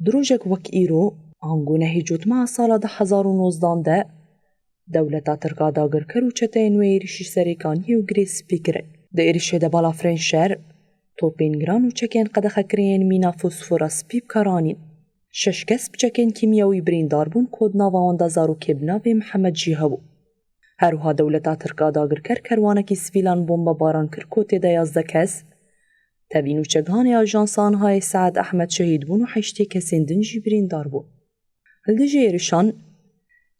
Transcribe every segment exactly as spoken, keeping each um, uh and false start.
Di rojek wek îro, ango nehê cotmeha sala du hezar û nozdan de, dewleta Tirk a dagirker û çeteyên wê êrîşî Serêkaniyê û Girê Spî kirin. Di êrîşê de balafirên şer, topên giran û çekên qedexekirî yên mîna fosfora spî bi kar anîn. Şeş kes bi çekên kîmyewî birîndar bûn, ku di nava wan de zarokê bi navê Mihemed jî hebû. Her wiha dewleta Tirk a dagirker kerwanekî sivîlan bombebaran kir, ku tê de yazdeh kes tevî nûçegihanê ajansa Anhayê Sead Ehmed şehîd bûn û heştê kesên din jî birîndar bûn. Li dijî êrişan,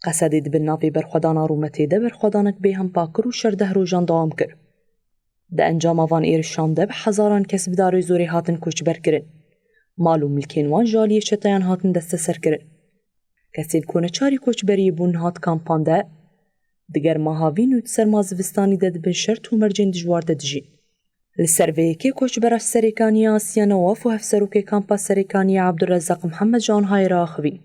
Qesedê di bin navê berxwedana rûmetê de berxwedanek bêhempa kir û şer deh rojan dewam kir. Di encama van êrişan de bi hezaran kes bi darê zorê hatin koçber kirin. Mal û milkên wan ji aliyê çeteyan hatin desteserkirin. Kesên ku neçarî koçberiyê bûn niha di kampan de, di germa havîn û di serma zivistanî de di bin şert û mercên dijwar de dijîn. Li ser vê yekê koçbera Serêkaniyê Asiya Newaf û hevserokê kampa Serêkaniyê Abdurrezzaq Mihemed ji Anhayê re axivîn.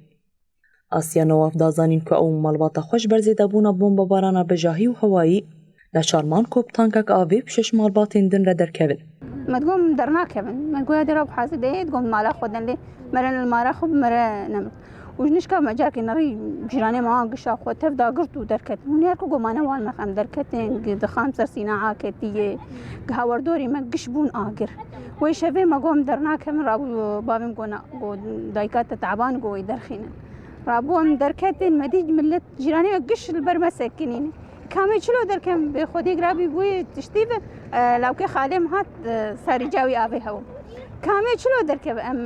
Asiya Newaf da zanîn ku ew û malbata xwe ji ber zêdebûna bombebarana bejahî û hewayî neçar man ku bi tankek avê bi şeş malbatên din re derkevin. Me digot, "Em dernakevin." Me goya, "Dê re bixwazî dê." Digot, "Mala xwe den lê, mere li mala xwe, mere nemir." Û ji nişka me carkê nerî cîranê me an gişa xwe tev dagirt û derketin. Hûn her ku gomane wan me xem derketin, gi dixan ser sîna aketiyê, gi hawardorî me giş bûn agir. Wê şevê me got, "Em dernakevin." Rabû bavê min got, "Na." Got, "Dayika te teban." Got, "Wê derxînin." Rabû em derketin, me dît millet cîranê me giş li ber me sekinîne. Kamê çilo derkem, bi xwedî girabî bûyê tiştî bi, e, lawkê xalê min hat, e, sarîca wî avê hew. Kamê çilo derkeve, em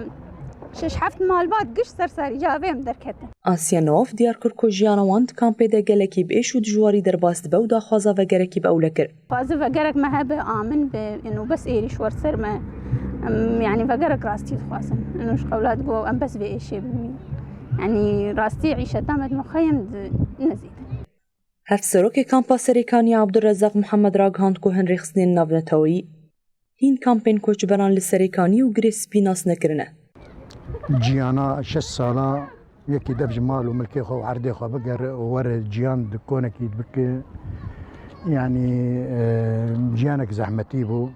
şeş heft malbat giş ser sarîca avê em derketin. Asiya Newaf diyar kir ku jiyana wan di kampê de gelekî bi êş û dijwarî derbas dibe û daxwaza vegerekî bi ewle kir. Xwazi vegerek me hebe, amin be, ino bes êrîş wer ser me. Em, yanî vegerek rastî dixwazin. Ino ji qewla digo em bes vê êşê bimîn. Yanî rastî îşeta me di mixeyem di nezî. Hevserokê kampa Serêkaniyê Abdurrezzaq Mihemed ragihand ku hin rêxistinên navneteweyî hîn kampên koçberan li Serêkaniyê û Girê Spî nas nekirine. Ciyana şeş sala yekî dev ji mal û milkê xwe û erdê xwe bigere û were ciyan di konekî bike. Yanî, e, ciyanek zehmetî bû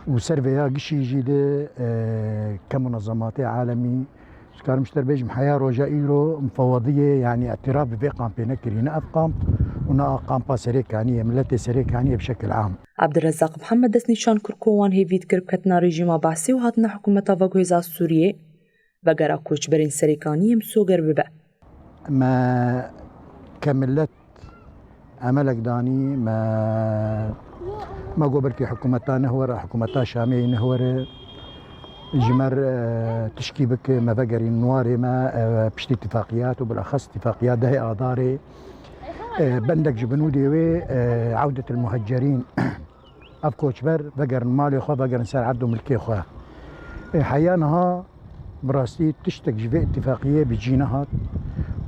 û ser vêya gişî jî de, e, ke munezematê alemî Dikarim ji te re bêjim, heya roja îro mufewadiyê, yanî îtiraf bi vê kampê nekirî, ne ev kamp û ne a kampa Serêkaniyê, miletê Serêkaniyê bi şekil am. Abdurrezzaq Mihemed destnîşan kir ku wan hêvî dikir biketina rejîma Beesê û hatina hikûmeta veguhêza Sûriyê, vegera koçberên Serêkaniyê misoger bibe. Me ke milet emelek danî, me, me got belkî hikûmeta nehwere, hikûmeta Şamê nehwere, ji me re, e, tişkî bike, me vegerîn nûarê me, e, piştî tifaqiyat û bilexes tifaqiyat dehê Adarê, e, bendek ji binûdê wê, e, Ewdetil Muheccerîn. Ev koçber vegerin malê xwe, vegerin ser erd û milkê xwe. Ê, heya niha bi rastî tiştek ji vê îtîfaqiyê bi cî nehat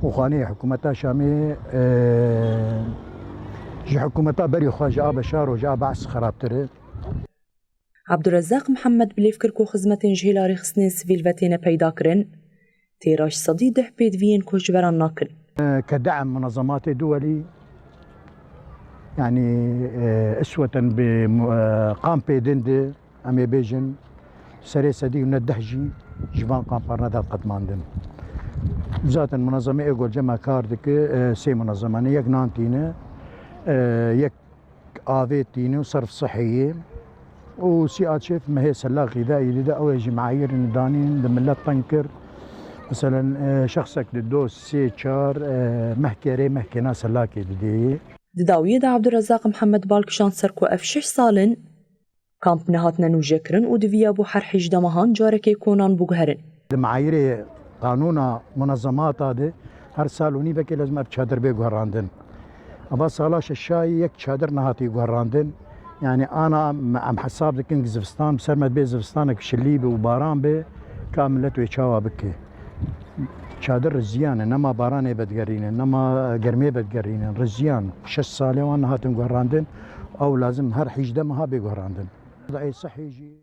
û xaneyê hikûmeta Şamê, e, ji hikûmeta berî xwe, ji a Beşar û ji a Bees xerabtir e. Abdurrezzaq Mihemed bilêv kir ku xizmetên ji hêla rêxistinên sivîl ve têne peydakirin, têra ji sedî deh pêdiviyên koçberan nakin. Ke de'em munezematê duwelî, yanî, e, isweten bi mu-, e, kampê din de, em ê bêjin, serê sedî û ne deh jî ji van kampan re derqedmandin. Zaten munezeme ê gol cema kar dike, e, sê munezeme ne, yek nan tîne, e, yek avê tîne û serf sihê ye. Û sî a çêf mehê selaqî de, îdî de ew ê jî meayîrên danîn di millet teng kir. Meselen, e, şexsek di do, sê, çar, e, mehkê rê mehkêna selaqê didê. Di dawiyê de Abdurrezzaq Mihemed bal kişand ser ku ev şeş sal in kamp nehatine nûjekirin û diviyabû her hejdeh mehan carekê konan biguherin. Di meayîrê qanûna munezemata de her sal û nîvekê lezim ev çadir bê guherandin. Eva sala şeşayî yek çadir nehatî guherandin. Yanî ana em, em hesab dikin ki zivistan bi ser me bê, zivistanek şilî bi û baran bi, ka millet wê çawa bike. Çadir riziyan e, nema baranê vedigerînin, nema germê vedigerînin, riziyan. Şeş salê wan nehatin guherandin, ew lazim her hejdeh meha bê guherandin. Ê sihê jî.